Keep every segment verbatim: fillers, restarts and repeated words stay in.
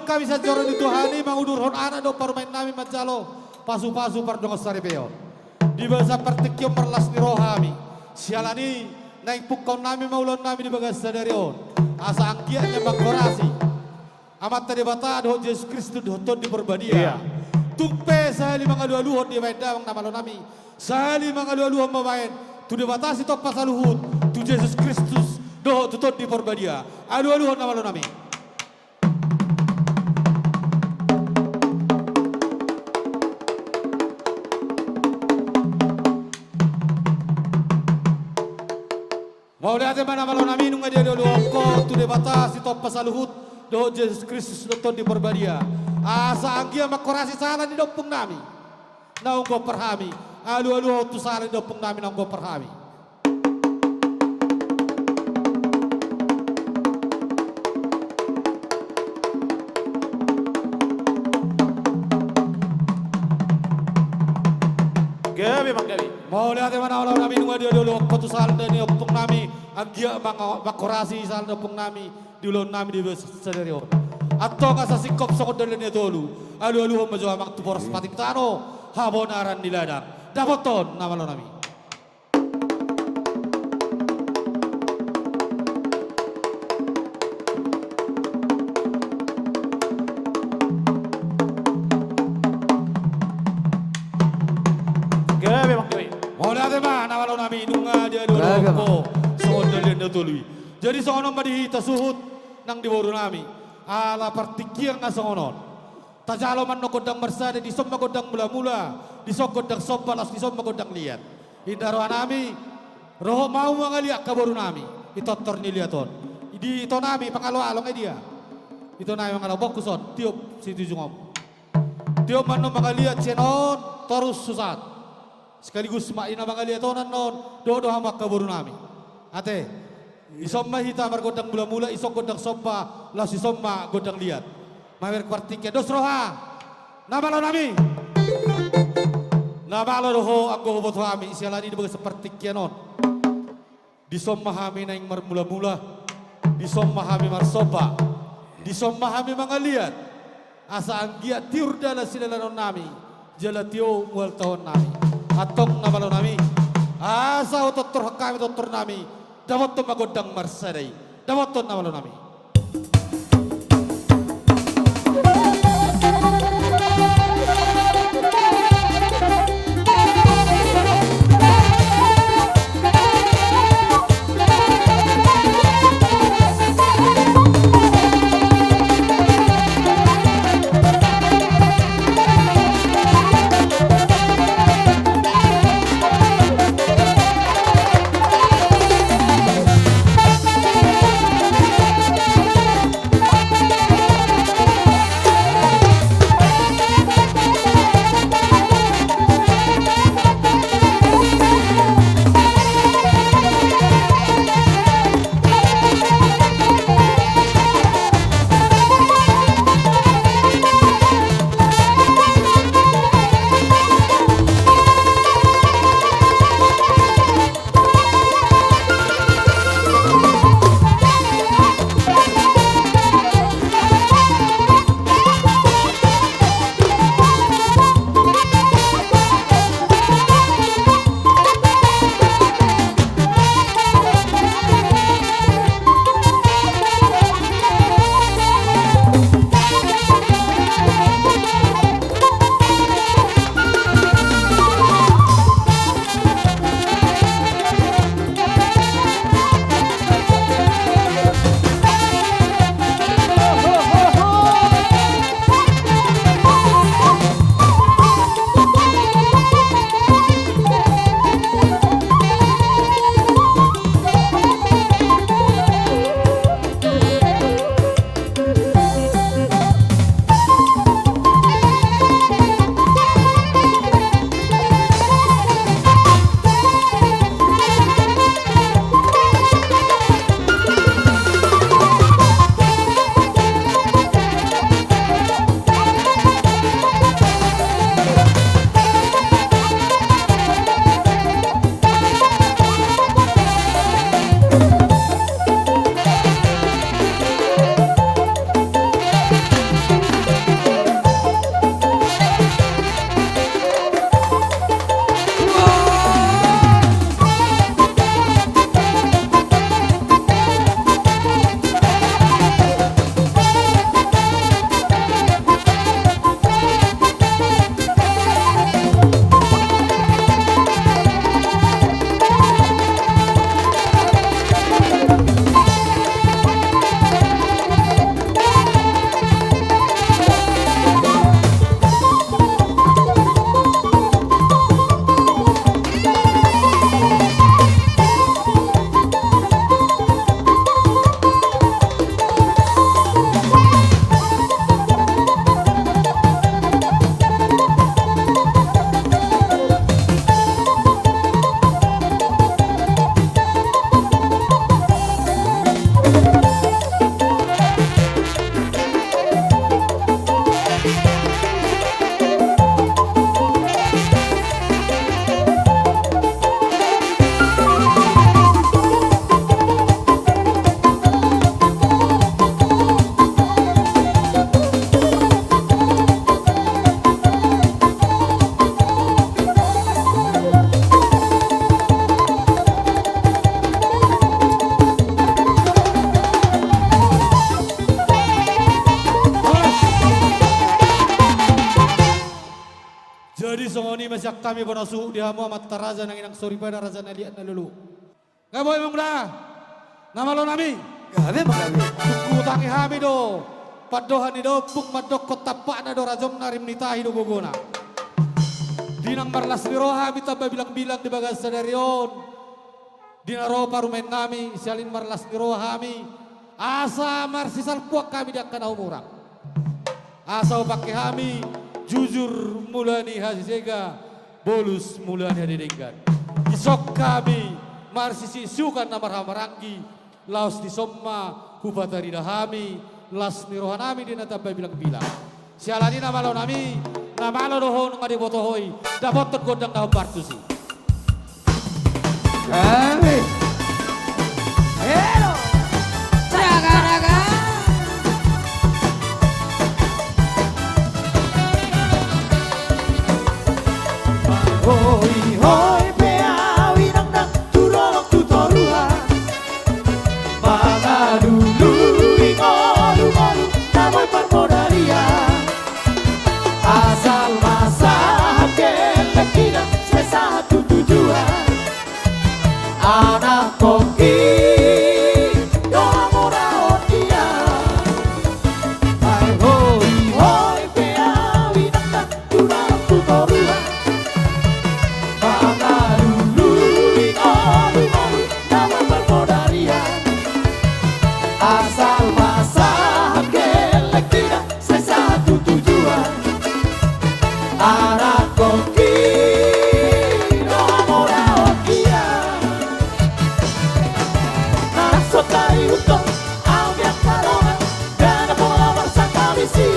Hami sian joro ni Tuhan i mangudurhon anak dohot parumaen nami manjalo pasupasu pardongansaripeon. Di bagasan partingkian marlas ni roha hami. Siala ni naeng pungkaon nami ma ulaon nami di bagasan sadari on. Asa anggiat na manghorasi Amanta Debata dohot Jesus Kristus dohot Tondi Porbadia. Iya. Tung pe sahali mangalualuhon dibaen damang na malo nami. Sahali mangalualuhon ma baen tu Debata Sitompa saluhut, tu Jesus Kristus dohot tu Tondi Porbadia. Alualuhon na malo nami. Mauliate ma na malo nami, nunga dialualuhon ho tu Debata Sitompa saluhut dohot Jesus Kristus dohot Tondi Porbadia. Asa anggiat manghorasi sala ni ompung nami naung gompar hami. Alualuhon tu sala ni ompung nami naung gompar hami. Gabe ma gabe. Mauliate ma na malo nami, nunga dialualuhon ho tu sala ni ompung nami. Anggiat mang-, manghorasi sala ni ompung nami di ulaon nami di bagasan sadari on. Antong asa singkop songon dalihan ni Na Tolu. Alualuhon ma jo amang tu boras patik tano, habonaran ni ladang. Dapothon na malo nami. Gabe ma gabe. Mauliate ma na malo nami, nunga dialualuhon ho songon dalihan ni Na Tolu i. Jadi songon on ma di hita suhut nang di boru nami. Ala partingkian na songon on. Tajalo ma annon gondang marsada, dison ma gondang mulamula, dison gondang somba, laos dison ma gondang liat. Inna roha nami, ro hamu mangaliat angka boru nami, di tortor ni liat on. Di ito nami pangaloalo nga dia. Ito nami mangaloalo, boan tuson, tiop situjung on. Tiop ma annon mangaliat sian on, torus tu sahat. Sekaligus ma i na mangaliat on annon, dohot do hamu angka boru nami. Ate, dison ma hita margondang mulamula, dison gondang somba, laos dison ma gondang liat. Mamereng partingkian, dos roha. Na malo nami. Na malo do ho anggo huboto hami, siala ni di bagasan partingkian on. Dison ma hami naeng marmulamula, dison ma hami marsomba, dison ma hami mangaliat, asa anggiat tiur dalan sidalanon nami, jala tio mual taon nami. Antong na malo nami, asa hutortorhon hami tortor nami, dapothon ma gondang marsada i, dapothon na malo nami. Masiak hami bona suhut di hamu amanta raja nang inang soripada raja na liat na lolo. Nga boi amang da, na malo nami. Gabe ma gabe. Tung hutangi hami do pandohan ni da ompung mandokkon tampakna do rajomna, rim ni tahi do gogona. Di na marlas ni roha hami tamba bilangbilang di bagasan sadari on. Di na ro parumaen nami siala i marlas ni roha hami asa marsisalpuan hami di angka na humurang. Asa hupangke hami jujur mula ni hasisega, bolus mula ni hadedenggan. Dison hami marsisiukon na marhahamaranggi, laos dison ma hupatarida hami las ni roha nami di na tamba bilangbilang. Siala ni i na malo nami, na malo do ho nunga diboto ho i, dapothon gondang na hombar tusi. Amin. Elo. Raga, raga. Hoihoi pe au inang nang tu dolok tu toruan. Mangalului ngolungolu na boi parmodarian. Asal ma sahat gellengkina sai sahat tu tujuan. Anakkongki do hamoraon dia. Ai hoihoi pe au inang nang tu dolok tu toruan. Mangalului ngolungolu na boi parmodarian. Asal ma sahat gellengkina sai sahat tu tujuan. Anakkongki do hamoraon dia. Na so taihuthon au pe angka dongan, ndada pola marsak habisi.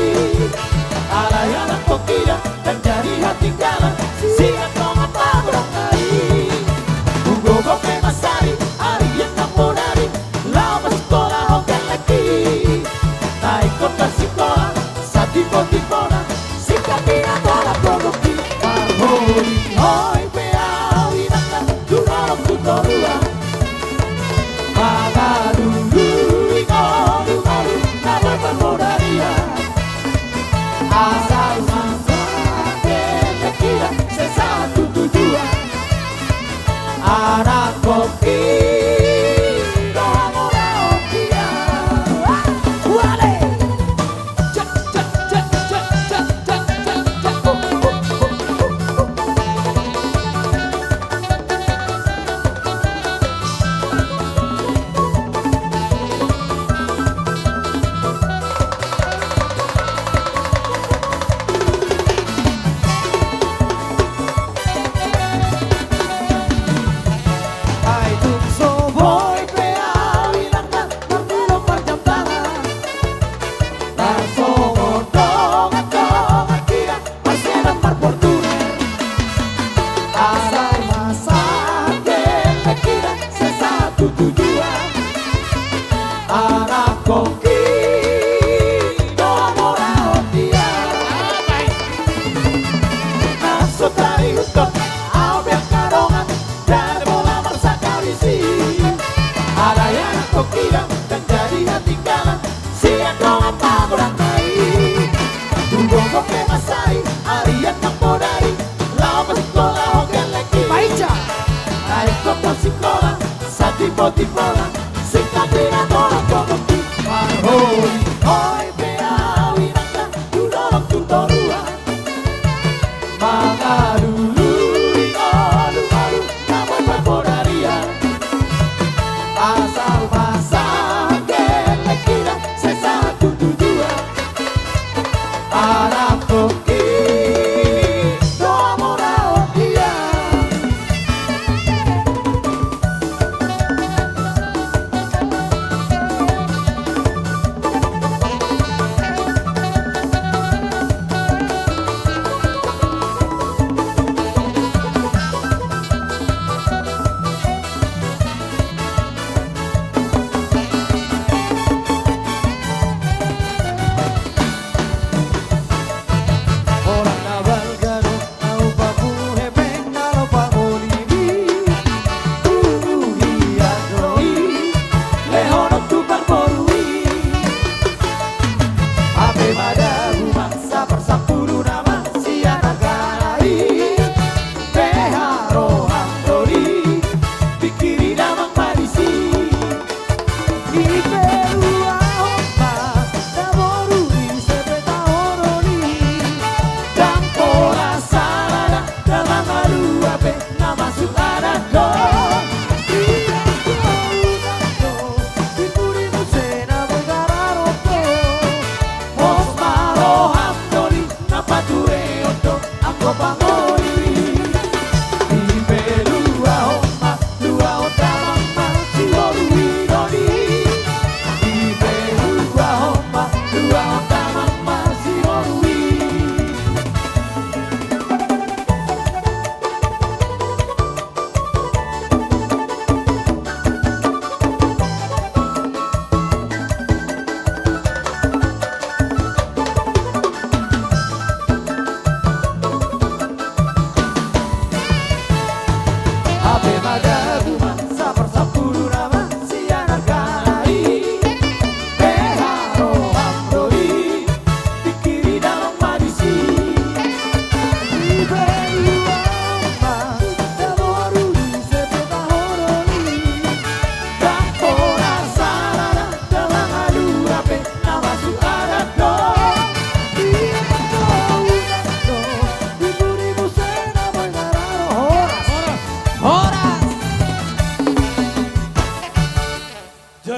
Alai anakkongki da ndang jadi hatinggalan sian dongan pagodangna i. Tung gogo pe mansari, ari nang bodari, laho pasikola ho gellengki. Na ingkon marsikola, satimpotipona, singkat ni na tolap gogoki. Marhoihoi pe au inang nang tu dolok tu toruan. Mangalului ngolungolu na boi parmodarian. Asal ma sahat gellengkina sai sahat tu tujuan. Anakkongki do hamoraon dia. Uale. Ai tung so boi pe au inang nang marmilo marjamtangan. Langsung dongan-dongan kira, masih ada marportuner. Asal ma sahat gellengkina sai sahat tu tujuan. Anakkongki do hamoraon dia. Na so taihuthon au pe angka dongan, ndada pola marsak habisi. Alai anakkongki da ndang jadi hatinggalan sian dongan pagodangna i. Tung gogo pe mansari, ari nang bodari, laho pasikola ho gellengki. Baik ja. Na ingkon pasikola, satimpotipona, singkat ni na tolap gogoki. Marhoihoi pe au inang nang tu dolok tu toruan. Mangalului ngolungolu na boi parmodarian. Asal ma sahat gellengkina sai sahat tu tujuan. Anakkongki do hamoraon dia.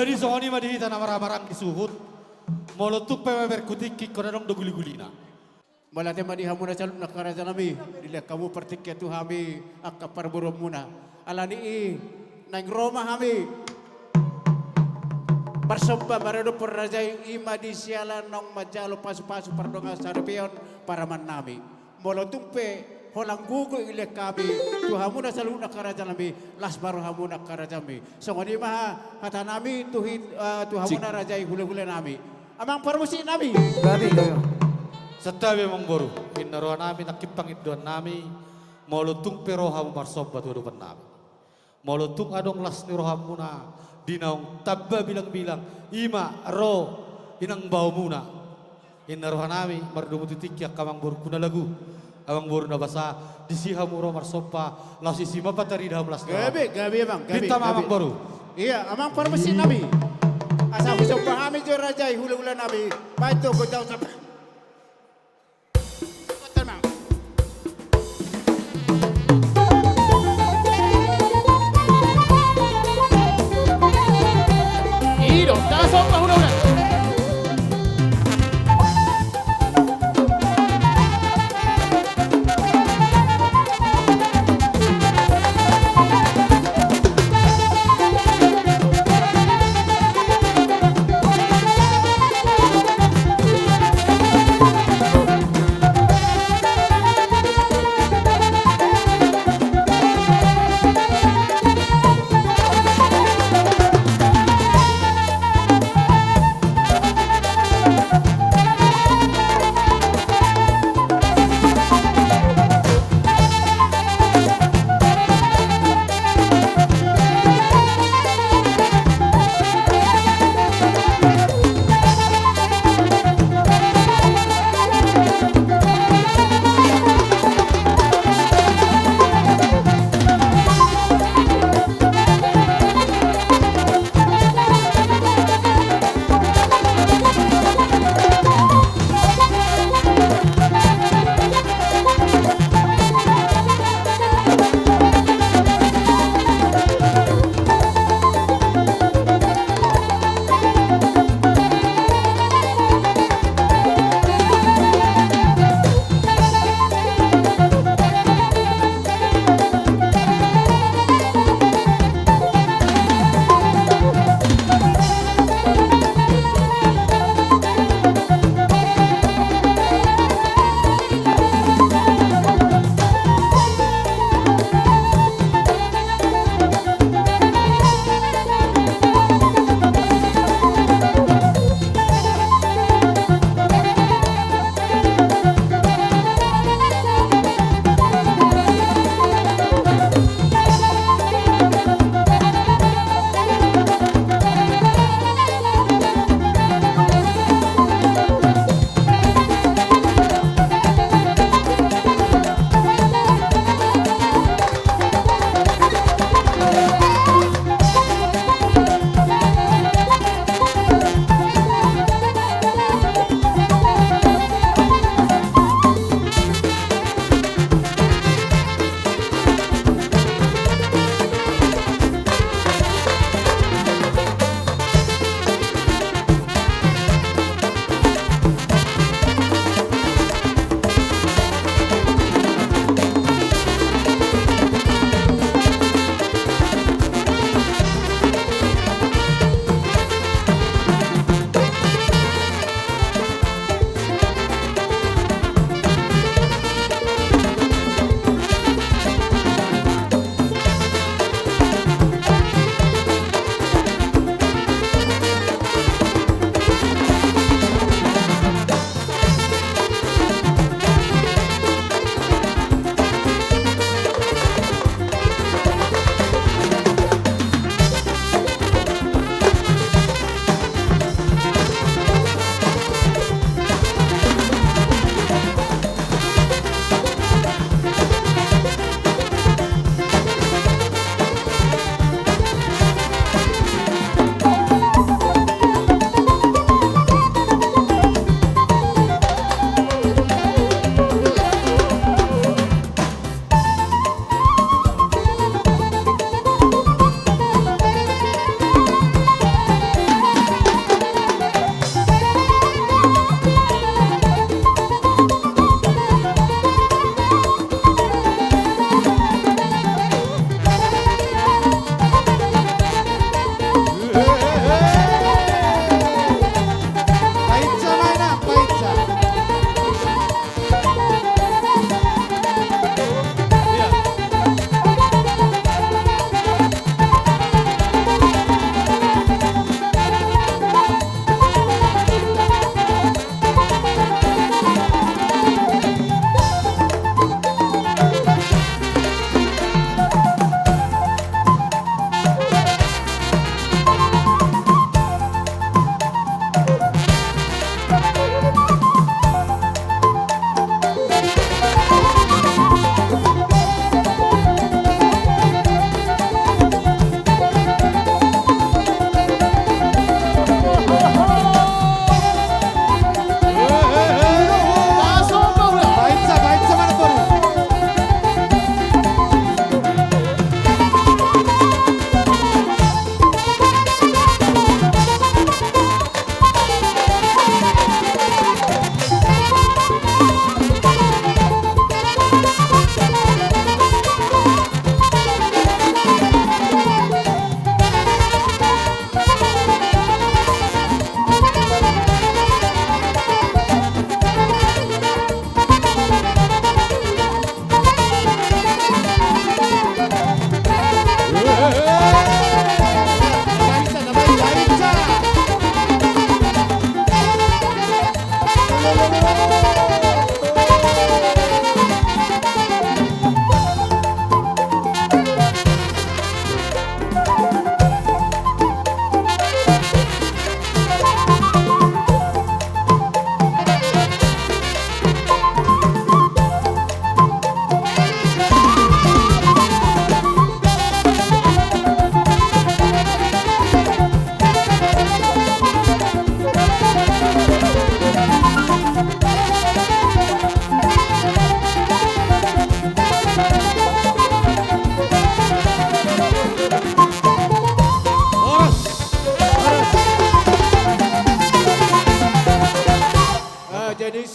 Jadi songon i ma di hita na marhahamaranggi suhut. Molo tung pe mamereng hu tingki, ingkon adong do guligulina. Mauliate ma di hamuna saluhutna angka raja nami, dilehon hamu partingkian tu hami angka parboruonmuna. Alani i naeng ro ma hami marsomba maradophon raja i, i ma di siala naung manjalo pasupasu pardongan sadope on paraman nami. Molo tung pe holan gogo dilehon hami tu hamuna saluhutna angka raja nami, las ma rohamuna angka raja nami. Songon i ma hata nami tu hit-, eh, tu hamuna raja i, hulahula nami. Amang parmusik nami. Gabe, gabe. Santabi amang boru, inna roha nami nangkin pangindoan nami, molo tung pe ro hamu marsomba tu adopan nami. Molo tung adong las ni rohamuna di naung tamba bilangbilang, i ma ro inang baomuna. Inna roha nami mardomu tu tingki angka amang borungku na lagu, amang boru na basa, disi hamu ro marsomba, laos disi ma patarida hamu las ni roha. Gabe, gabe amang, gabe, pinta ma gabe. Amang boru. Ia, amang parmusik nami. Asa husomba hami jo raja i, hulahula nami. Baen do gonjang somba.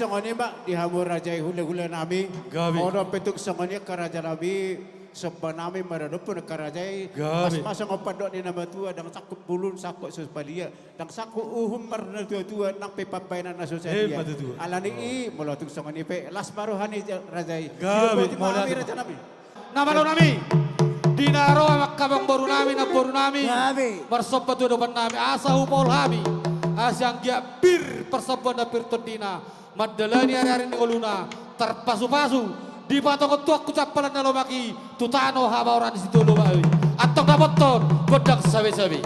Songon i ma di hamu raja i, hulahula nami. Gabe. Molo pe tung songon i angka raja nami, somba nami maradophon angka raja i. Gabe. Pas ma songon pandok ni na matua, ndang sangkut bulung, sangkut so palia, ndang sangkut uhum marnatuatua, nang pe pambahenan na so sadia. Ima tutu. Alani i, molo tung songon i pe, las ma roha ni raja i. Gabe. Sidok boti ma hami raja nami. Na malo nami, di na ro angka amangboru nami, namboru nami, gabe, marsomba tu adopan nami, asa hupaul hami, asa anggiat pir parsombaon na pir tondina, mandalani ariari ni ngoluna, tarpasupasu, dipatokhon tu angka hamparan na lomak i, tu tano habaoran ni sitio lomak i, antong dapothon gondang sabesabe.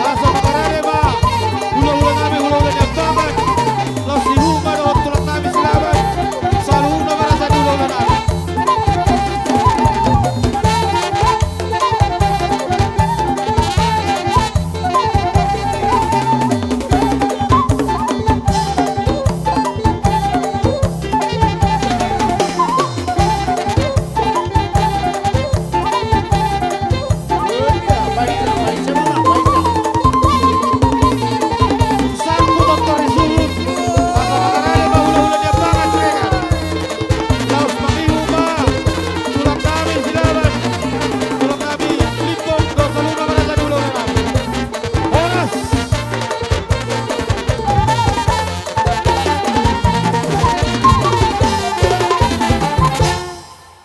Asa mangarade ma hulahula nami, hulahula ni Ambangan, laos di huma dohot tulang nami Silaban, saluhutna ma raja ni hulahula nami.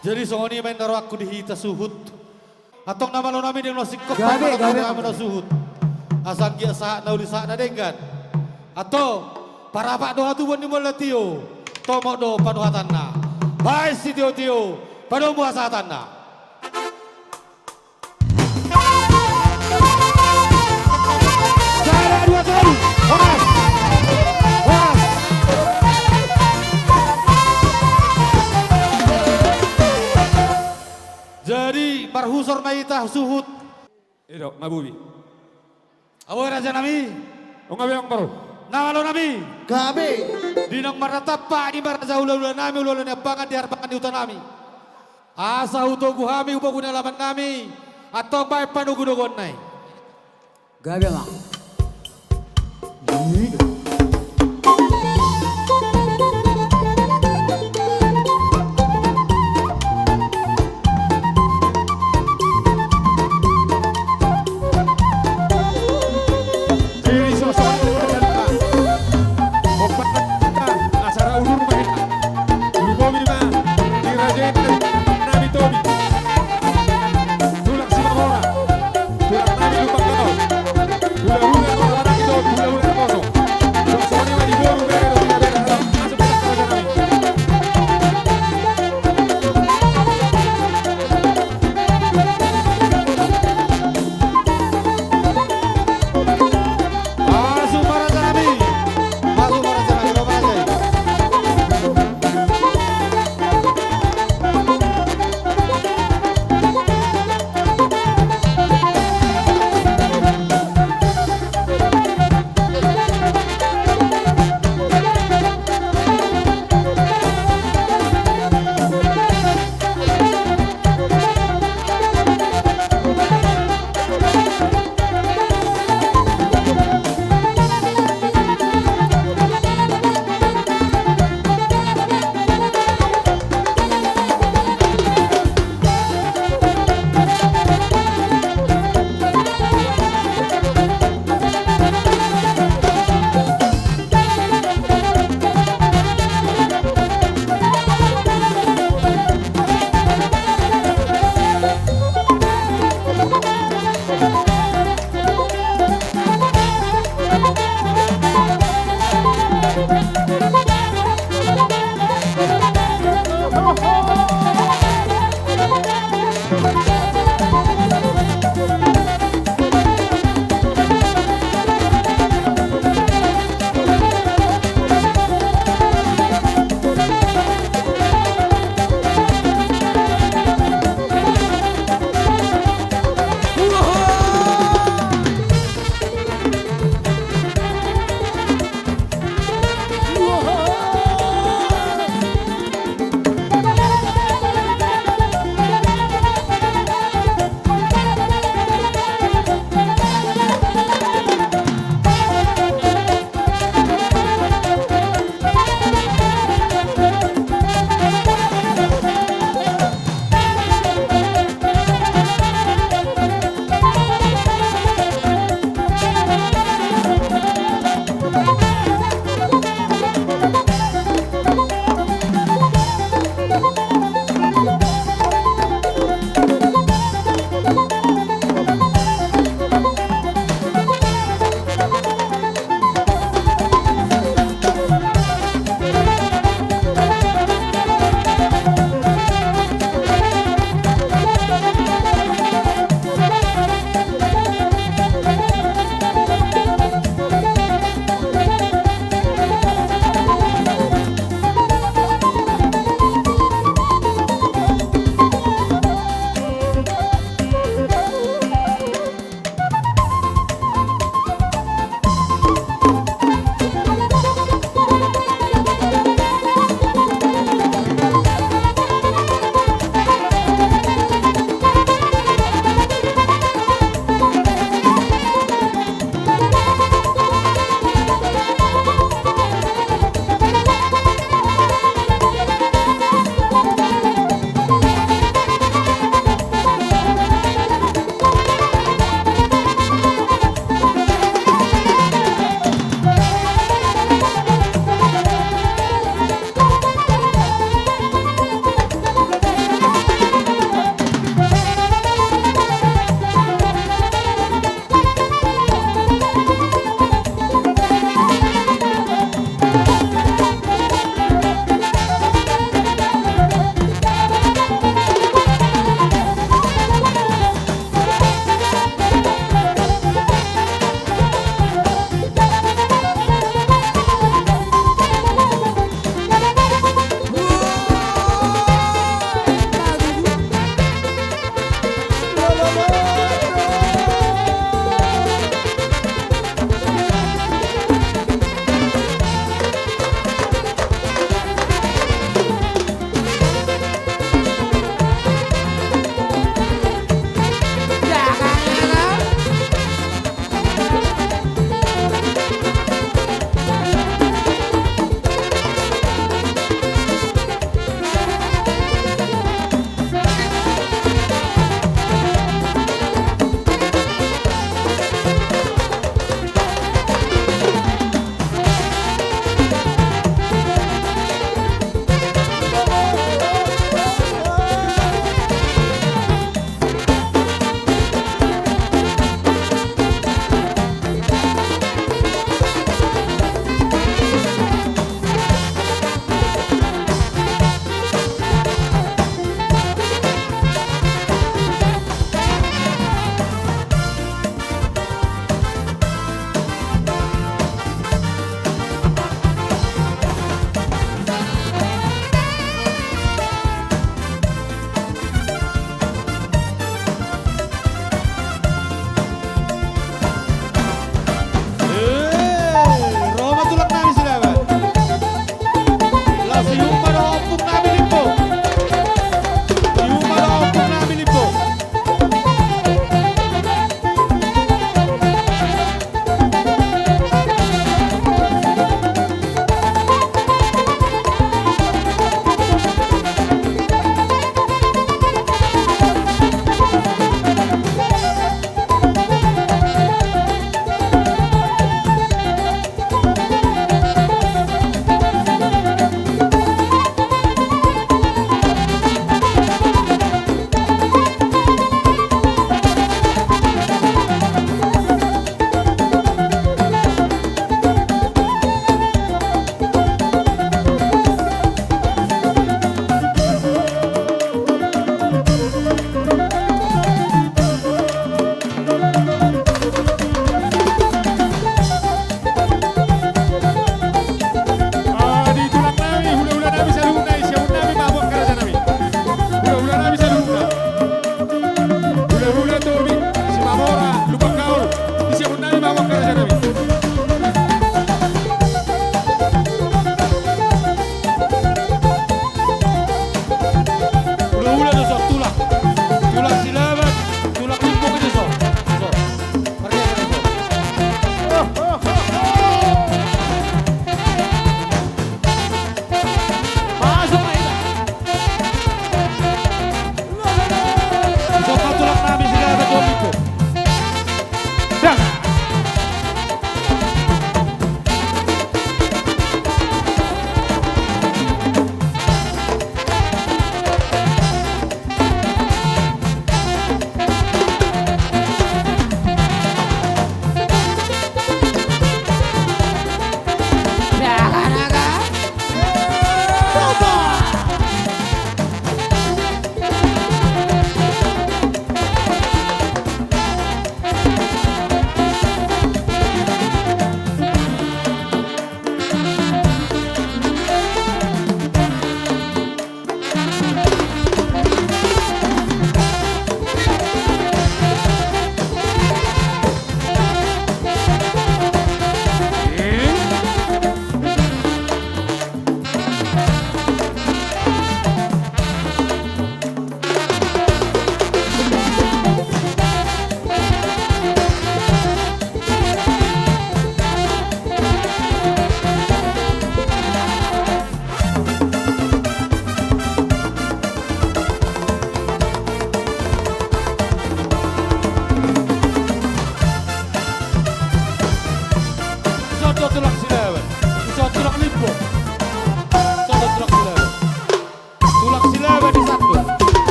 Jadi songon i ma inna rohangku di hita suhut. Antong na malo nami, denggan na singkop. Gabe, gabe, gabe. Asa anggiat sahat na uli, sahat na denggan. Antong, parapak do hatubuan ni mula tio, tomok do panuhatanna. Baen sitiotio, padomu hasahatanna. Sada, dua, tolu. Horas. Horas. Jadi, marhusor ma hita suhut. I do, nga boi. Abo raja nami. O nga boi, amangboru. Na malo nami. Gabe. Di naung marnatampak i ma raja hulahula nami, hulahula ni Ambangan di harbangan ni huta nami. Asa hutogu hami, hubogu ni alaman nami, antong baen panogunoguonna i. Gabe ma. Asa ra udur ma hita. Lumobi ma di raja i nami Tobi. Tulang Simamora. Tulang nami Lumban Gaol. Tulang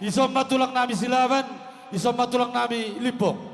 Dison ma tulang nami Silaban, dison ma tulang nami Limbong.